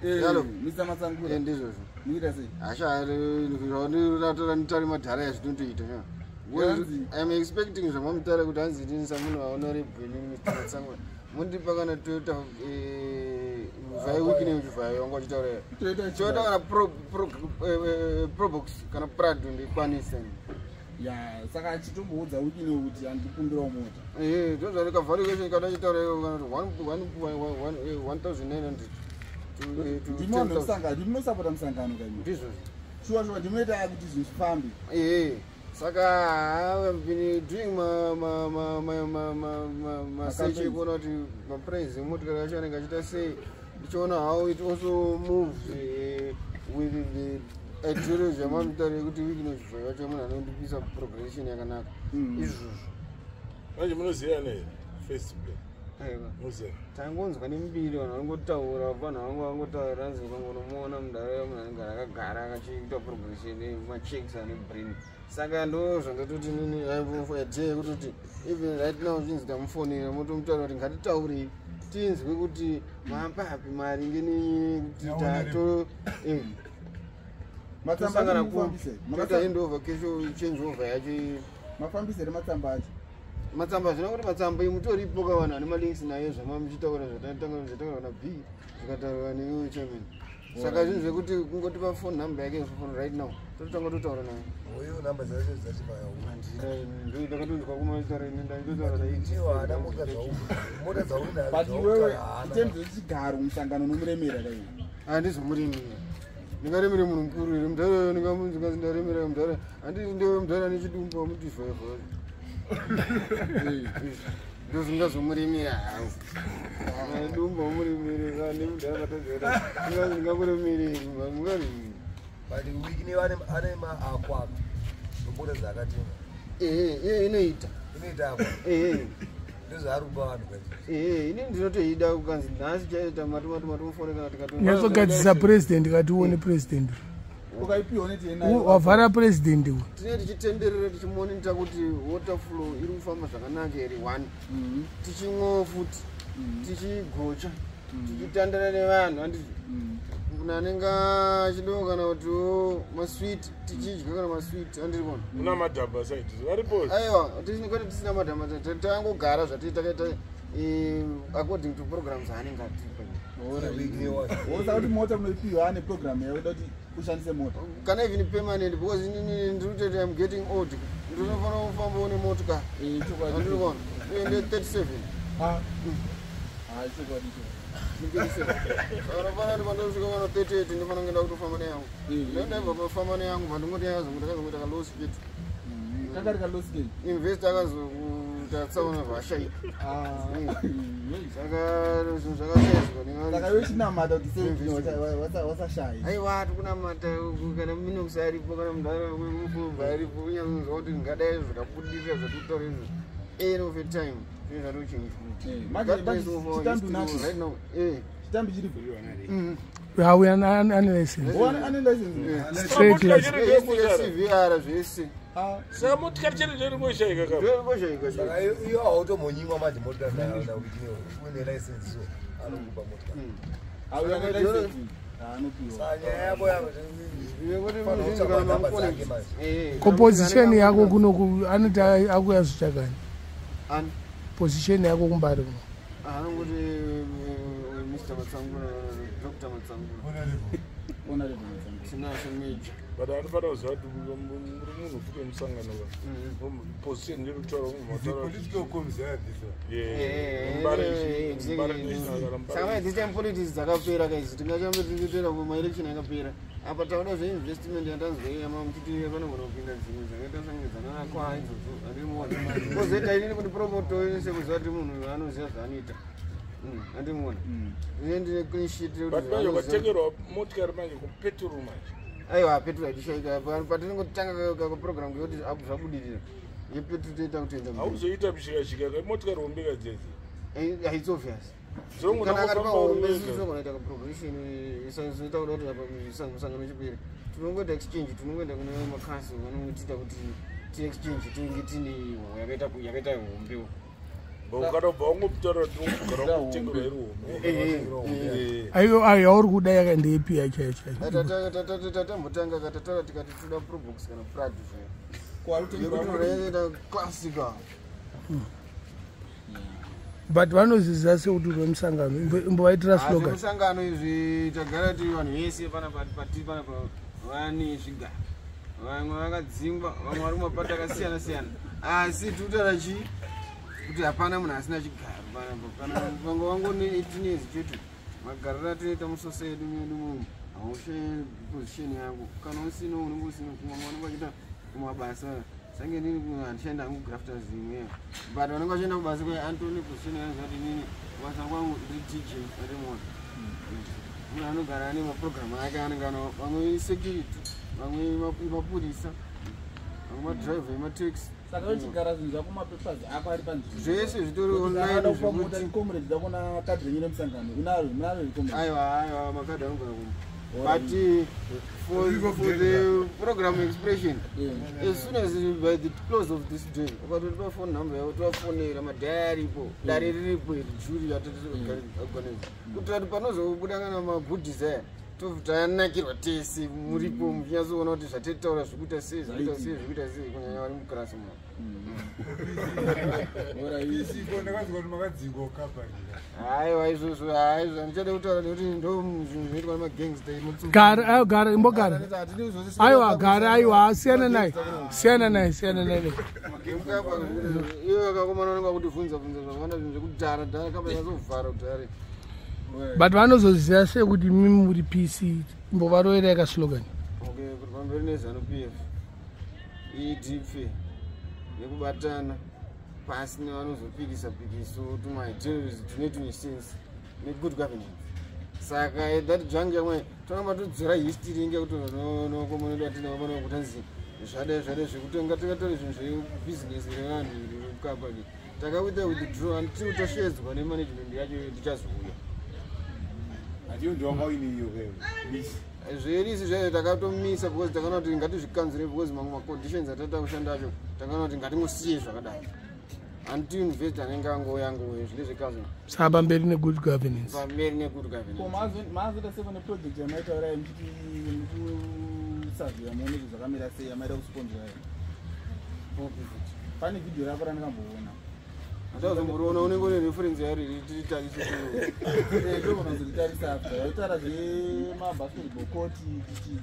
Hello. Mr Matsangura. Ndizvozvo. Muita sei? Asha, nditari madhara yazvinotoita. Hanzi- I'm expecting zvamamutara kuti hanzi ndini samunhu wahonorable inini Mr Matsangura. Mundipa kana Toyota vhai wiki nechivhayo wanga uchitaura. Toyota. Toyota kana Probox kana Prado ndikwanisa. Ya, saka chitomboudza wiki ino kuti andikumbirawo mota. Ndozvani kavaluation kana uchitaura iwe kana kuti 1900 to Ndimi vanhu 10,000. vemusangano, ndimi munosapota musangano kaimi. Ndizvozvo. Shuwa shuwa ndinoita kuti zvinhu zvifambe. Saka I've been doing masearch Macampaigns. ekuona kuti maprice emotikari yacho anenge achiita sei, ndichiona how it also moves with the ideology yamamutari yekuti Wicknell wacho munhu anondipisa progression yakanaka. Izvozvo. Manje munoziyana here first play? Aiwa. Munoziya? Tangonzwa nemibiri, vanhu vangotaura, vanhu vangu vangotaura, hanzi ukangonomuona munharaunda munhu anenge akagara akachiita progression, machecks ane brain. Saka ndo zvandatoti nini idea yekutoti even right now chinzi tamufonera, motomutaura kuti ngatitaurei tinzwe kuti mapapi maringe nekuti tato Matsamba tosangana acho mufambise. kutoita handover kesho, change over yacho. Mafambise here matsamba acho? Matsamba zvina kuti matsamba imutoripo ka, vanhu vane malinks nayo, zvamamuchitaura zvatanga zvataurwa na B zvikataurwa neiwe chairman. Saka zvinhu zvekuti kungotipa phone number yake phone right now, tototanga totaura naye. Uyu namba dzacho dzachivaya. Handina, ndakatonzwa kumataura ini, ndaitotaura. Iwo haana mota mota dzaunadzo. But iwewe in terms dzechigaro musangano unomuremera kaimi. Handizomurimira, ndingaremere munhu mukuru here mudhara? Ndingamunzi ndaremera mudhara? Handiti ndewe mudhara nechidumbu amuti vhaivha, ndozvingazomurimira hangu dumba muremere nemudhara matadzera, ndingakuremerei mungaremere? But Wicknell ane maAqua, mota dzaakatenga. Ehe, iye inoita. Inoita Aqua. Ehe. Ndozvaari kupa vanhu kachi. Ehe, inini ndinotoida kukanzi nhasi chaita matomatomafone kana tikato Nyatsogadzisa president, katione president. Ukaipiwa neti yenayo. Wavhara president uyu. Tinenge tichitenderera tichimonita kuti water flow iri kufamba zvakanaka here, one tichimwawo futi, tichigocha, tichitandana nevanhu, handiti munhu anenge achidiwa kana kutiwo maswiti tichidya kana maswiti, handiri kuona. Muna madhamba side varipo? Aiwa, kwete, tisina madhamba, tangogara zvatii takaita according to programs aanenge atipa. Wicknell wacho. Wosa kuti mota munoipiwa ane program yakuda kuti ushandise mota. Kana even permanent, because inini ndiri kutoti I'm getting old, ndinofanira kufambawo nemotikari. Chokwadi. Handiri kuona ende 37. Ah. Ah, chokwadi icho. Saka ndofana kuti pandosvika kana 38 ndofana kuenda kutofamba neyangu. Ndaibva pafamba neyangu pandingoti yakazongoita kaloss chete. Kakari kaloss kei? Investor akazokuita tsaona vashaika. Saka zvinhu zvakashaizwa. Saka iwe chinamata kuti sei wasashaya. Aiwa, tikunamata kana minox aripo, kana munhu aripo, unyatsonzwa kuti ngadai zvikabudirira zvatikutaura izvo, end of a time zvinhu zvatochinja. Manje chitambi unacho? Right now. Chitambi chiripo? Auya ane license. Ane license. Straight license. CVR zvese. Saka motikari chete ndoringoshaika ka? Ndorikoshaika. Saka iyo hautombonyimwa manje motikari naWicknell une license, so anokupa motikari. Auya ane license. Anopiwa. Saka nyaya yako yako namba dzake manje. Ko position yako kunoku, anoti akuya zvichakani? Ani? Position yako kumbari kuno. Anongoti Mr Matsangura, Dr Matsangura. Honorable Matsangura. Tinashe major. But anofanira kuziva kuti muri munhu futi wemusangano ka, position ndiri kutaura. Political commissar, this one. Saka this time politics dzakapera kaisi, tingachambe tichitera kumaelection akapera. Apa tauda zveinvestment yandanzwa yama muchiti panogona kupinda dzimwe dzakaita sange dzananakwa idzodzo, handimuona. Kozoita inini kuti promoto sekuziva kuti munhu anoziva zvaanoita, handimuona, ine ndine clean sheet yekuti But manje anoziva- ukatengerwa motikari manje kupetrol manje. Aiwa, petrol hatishaika. Patinongotanga kaprogram kekuti zvabudirira yepetrol, toita kutoenda mberi. Hauzoita mishikashika ka, motikari hombe kadzedzi. It's obvious. Zvinogona Kana akati kufamba pahombe uri wega. tinogona kuita kaprogression isoita kuda kuti apa musangano wechipiri tinongoita exchange, tinongoenda kune makasi vanotiita kuti tiexchange, tinge tine yakaita hombewo. Ukatobva wangomutaura kuti unogara kutengerwa iri hombe. Aiyo, aiwa, uri kuda yaka ndeipi yacho yacho? Tatambotanga katataura tikati toda Probox kana Prado zvayo classical. But vanoziziva sekuti uri wemusangano, imbovaitira slogan. Zvemusangano izvi tagara tiri vanhu vese panapa patiri panapa vane zvigaro, vamwe vakadzingwa, vamwe vari kumapati akasiyana siyana, asi tikutaura chii kuti hapana munhu asina chigaro panapa. Kana vanga vangone 18 years chete, magariro atinoita musose yedu medu mumu, haushaye position yako. Kana usina, unenge usina. Kumwe vanenge vachiita kumabasa, sange nini handichaenda hangu grafters imwe, but vanenge vachienda kubasa kwa antone position yangu zati nini kubasa kwangu ndiri DJ arimona. Munhu anogara ane maprogramu ake anenge ano, vamwe security, vamwe mapurisa, vamwe madhiraivha emataxi. Saka uchigara zvinhu zvako, mapapers ako ari panzvimbo? Zvese zvitori online. Zvekuti comrade dzako na kadhi renyu remusangano unaro, munaro comrade? Aiwa, aiwa, makadhi anogara kumba, but for the program expression, as soon as by the close of this day ukatotipa phone number yako, tovafonera madhaya aripo, dare riripo iri jury yatatiorganize kuitira kuti panozobuda kana magoodies aya tanakirwa tese muripo, muchinyatsoona kuti zvatetaura zvikuita sei, zvikuita sei, zvikuita sei, kunyanya vari mukirasi muno. Isiko ndakazwa kuti makadzingwa kukapani. Aiwa, izvozvo haizvo handichade kutaura nekuti ndo zvinhu zvinoitwa nemagangster. Gara, aiwa, gara, imbogara. Aiwa, gara, aiwa, siyana naye, siyana naye, siyana naye. Ivo vakakomana vanenge vakutivhunza bvunza zvakawanda, zvinhu zvekudhara dhara, kamba yazovhara kudhara. But vanozoziva sei kuti mimi muri PC? Imbovaroverai kaslogan. Okay, kuti pamberi neZANU PF, EDF nekubatana pasi nevanozopikisa pikiso tumaideals tune tune sense negood governance. Saka at that juncture yamwe toramba todzora history inge kuti nokomonedu atina kutanzi zvadai zvadai zvekuti ngatingatore zvinhu zvebhizinesi revanhu iri takaita withdraw until tashedzwa nemanagement yacho tichazouya. Hatiyo ndiwanga uine iyo ke lease? Zverisi zvayo takatomisa because takaona kuti ngatizvikanzure, because mamwe maconditions atata kushanda acho takaona kuti ngatingosiye zvakadai until investor anenge angouya angouya zvine zvekanzuro. Saka pamberi negood governance. Pamberi negood governance. Ko maazoita sei kune project yamaitaurai muchiti mukusaziva muone kuti zvakamira sei, yamaita kusponzora? Pane vhidhiyo rako randakamboona. Hatazomboriona, unenge une reference yari titarise. Ndogona kuzoritarisa after. Vaitaura zvemabasketball court tichi.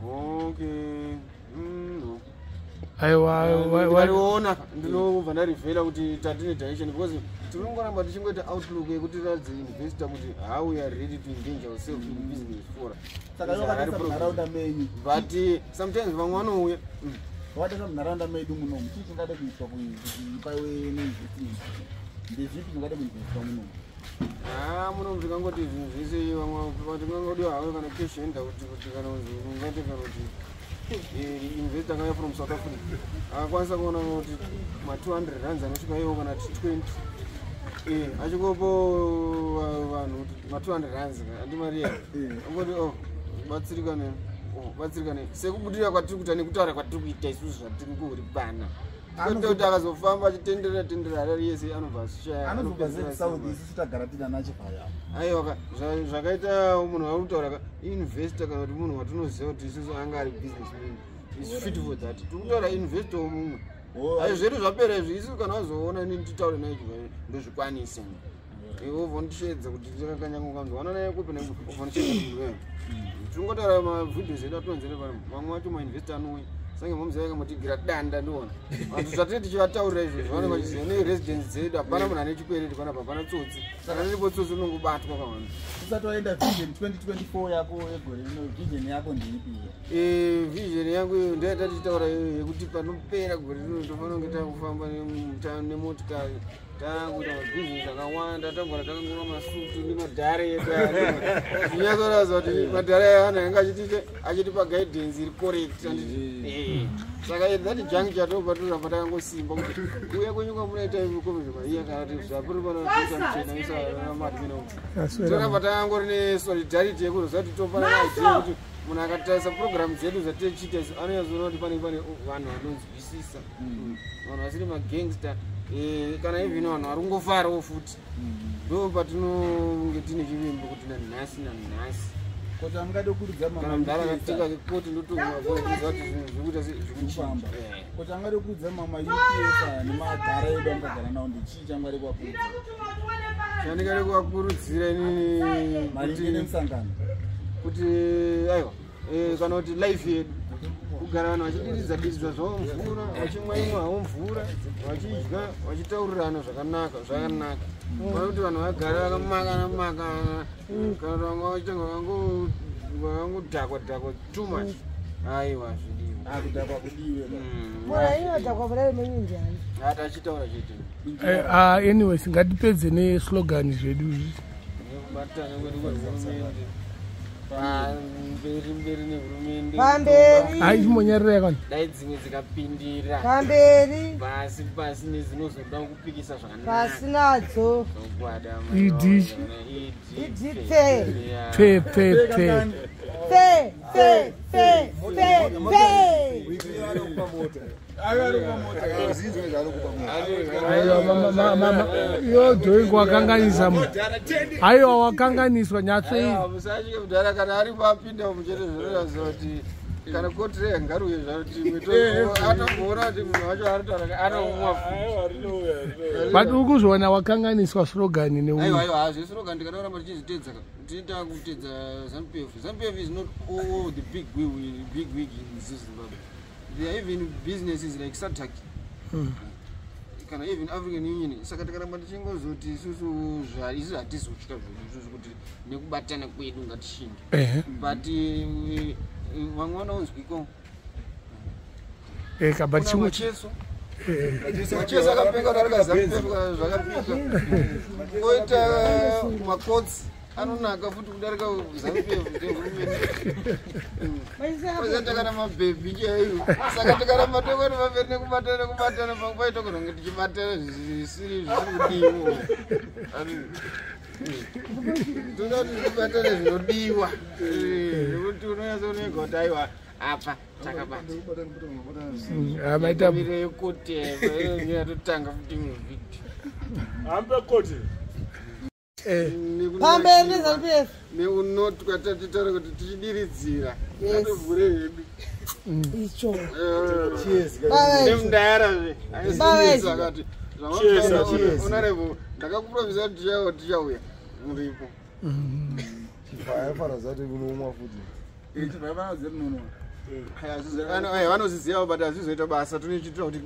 Okay, no. Aiwa. Ndikariona ndinobva ndarivhela kuti tatine direction, because tinongoramba tichingoita outlook yekuti ratidze investor kuti how we are ready to engage ourselves in business for Saka ivo vakatarisa munharaunda menyu? But sometimes vamwe vanouya. Vakatarisa munharaunda medu munomu, chii chingade kuitwa kuti paiwe neinvestment? Ndezvipi zvingade kuinvestwa munomu? Ha, muno tikangoti zvinhu zvese vamwe tingangodiwa hawe kana cash enda kuti kana ungati kana kuti investor akauya from South Africa akakwanisa kuona kuti ma200 rands anosvika iwo kana ti 20 achingopo vanhu kuti ma200 rands andi mari ya angoti oh batsirikane, oh batsirikane, sekubudirira kwatiri kuita nekutaura kwatiri kuita isusu zvatiri ngori pana kwete kuti akazofamba achitenderera tenderera Harare yese anobva ashaya. Anozobva zesouth, isusu tagara tina nachivhaya. Aiwa, zvakaita munhu ari kutaura ka investor kana kuti munhu watinoziva kuti isusu anga ari businessman is fit for that. Tiri kutaura investor womumwe. Ai, zvedu zvapera izvi. Isusu kana wazoona inini titaure naye chivhayo, ndozvikwanisa iwe ubva ndishedza kuti tikakanyangokanzwana naye kupi ubva ndishedza munhu weyo. Tingotaura mavideos edu atonzere pano, vamwe vacho mainvestor anouya sange momuzaya akamotigira danda, ndiona vanhu zvatiri tichivataurira izvozvo vanenge vachiziva neresidence dzedu. Hapana munhu ane chikwereti panapa, hapana tsotsi. Saka riripo tsotsi rinongobatwa kavanhu. Usati waenda, vision 2024 yako yegore rino, vision yako ndeipi iyo? Vision yangu iyo ndeyata tichitaura iyoyo yekuti panopera gore rino tofanira kunge takufamba nemotikari, takuita mabhizinesi akawanda, tagora takangova masutu nemadhare edu. Zvinyatsoratidza kuti madhare aya anhu anga achitipa guidance iri correct, handiti? Saka at that juncture tobva toramba takangosimba kuti kuuya kwenyu kwamunoita komezvemaiya kana kuti zvapuri panoita muchena isanamadmino, toramba takangori nesolidarity yekuzoziva kuti topana idea kuti munhu akatarisa purogiramu dzedu dzatichiita isu anonyatsoona kuti pane vanhu vanonzwisisa, vanhu vasiri magangster. Kana even vanhu vari kungofarawo futi, ndo patinonge tine chivimbo kuti nanhasi nanhasi. Kuti amungade kurudzira Kana mudhara akatenga kekoti, ndotokuza kuti zvinhu zvikuita kufamba. zvikuchinja. Kuti angade kurudzira maUPS nemadhara edu angagara nawo, ndechii chamungade kuvakurudzira? Chandingade kuvakurudzira inini Maringe kuti nemusangano. Kuti aiwa, kana kuti life yedu kugara vanhu vachidiridza diridza zvavo mvura, vachimwaimwa havo mvura, vachidya, vachitaurirana zvakanaka zvakanaka, pane kuti vanhu vagara vakamakana makana, kana kuti vamwe vachitanga vakangodhakwa dhakwa too much. Aiwa, zvidiwa. Akudhakwa kudiwe. Mura inodhakwa mura imenyu ndiani? Ati achitaura chete. Anyways, ngatipedze neslogan zvedu. Nekubatana kwedu kwehurumende, pamberi mberi nehurumende. Pamberi. Hai, chimbonyarirai kana. Dai dzimwe dzikapindira. Pamberi. Pasi pasi nezinozoda kupikisa zvakanaka. Pasi nadzo. Zvokwada. ED. ED pfe. Pfe pfe pfe. Pfe pfe pfe pfe pfe. Aiwa, iyo dhoingi wakanganisa mu, aiwa, wakanganiswa nyatsoi. Musatye mudhara, kana aripo apinda muchete, zvinoratidza kuti kana koti ngaruye zvati atomboona kuti munhu wacho aritaura anomwa. But uri kuzviona wakanganiswa slogan neuyu. Aiwa, aiwa, hazvislogan ndikada tichizitedza, tinoita kutedza ZANU-PF. ZANU-PF is not all the big wig in Zimbabwe. There are even businesses like SADC, kana even African Union. Saka tikaramba tichingozoti isusu isusu hatizotya zvedu isusu kuti nekubatana kwedu ngatishinge. But vamwe vanaonzwiko. Eka, but Kuna chimwe Macheso. Macheso akapenga kudarika ZANU-PF zvakapika. Koita makotsi anonaka futi kudarika ZANU-PF nehurumende. Kozoita kana mabhebhi chaiwo. Saka tikaramba tongoti pamberi nekubatana nekubatana, panguva itogona kunge tichibatana zvisiri zvisiri kudiwa. Toda kuti tibatane zvinodiwa, nekuti unonyatsooneka kuti aiwa, apa takabata. Maita. Mire yekoti yatotanga futi muvhidhio. Hambe koti. Pamberi neZANU-PF. Neunotwa tatitaura kuti tichidiridzira, ngatovhure hedu. Icho. Nemundayarazve Bye. akati Cheers. honorable, ndakakupromisa kuti tichauya, tichauya muripo. Chivhaya zati unomwa futi. Vanozviziva, but hazvizoita basa. Tinochitira kuti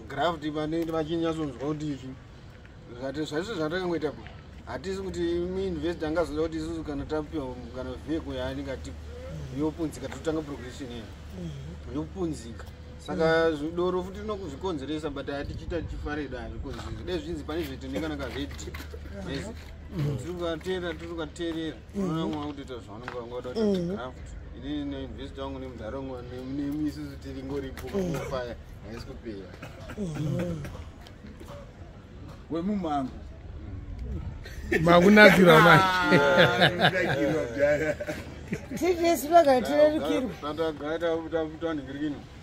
graft panenge vachinyatsonzwa kuti ichi zvati zvaiso zvatakangoita. Hatisi kuti muinvestor angazoda kuti isusu kana tapiwa kana vehicle yaanenge atipa yopunzika, totanga progression yeyo yopunzika. Saka zvidoro futi tinokuzvikonzeresa, but hatichiita tichifarira, hazvikonzeresi. Dai zvinzi pane zvetinenge kana kazveti tiri kukateerera, unoona mwa kutoita zvavanonga vangada kuti graft. Inini neinvestor wangu nemudhara wangu nemi isusu tiringoripo kufaya, haisi kupera. Wemumango. Makunakirwa manje. Titire slogan tirerukirwe. Tatagara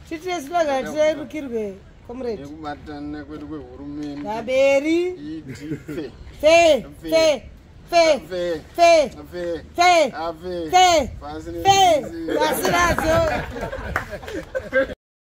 Titire slogan tirerukirwe, comrade. Nekubatana kwedu kwehurumende. Pamberi. ED pfe. Pfe pfe pfe. Pfe. Pfe. Pfe. Pfe. Afe. Pfe. Pasi Pfe. nezvisi. Pasi nadzo.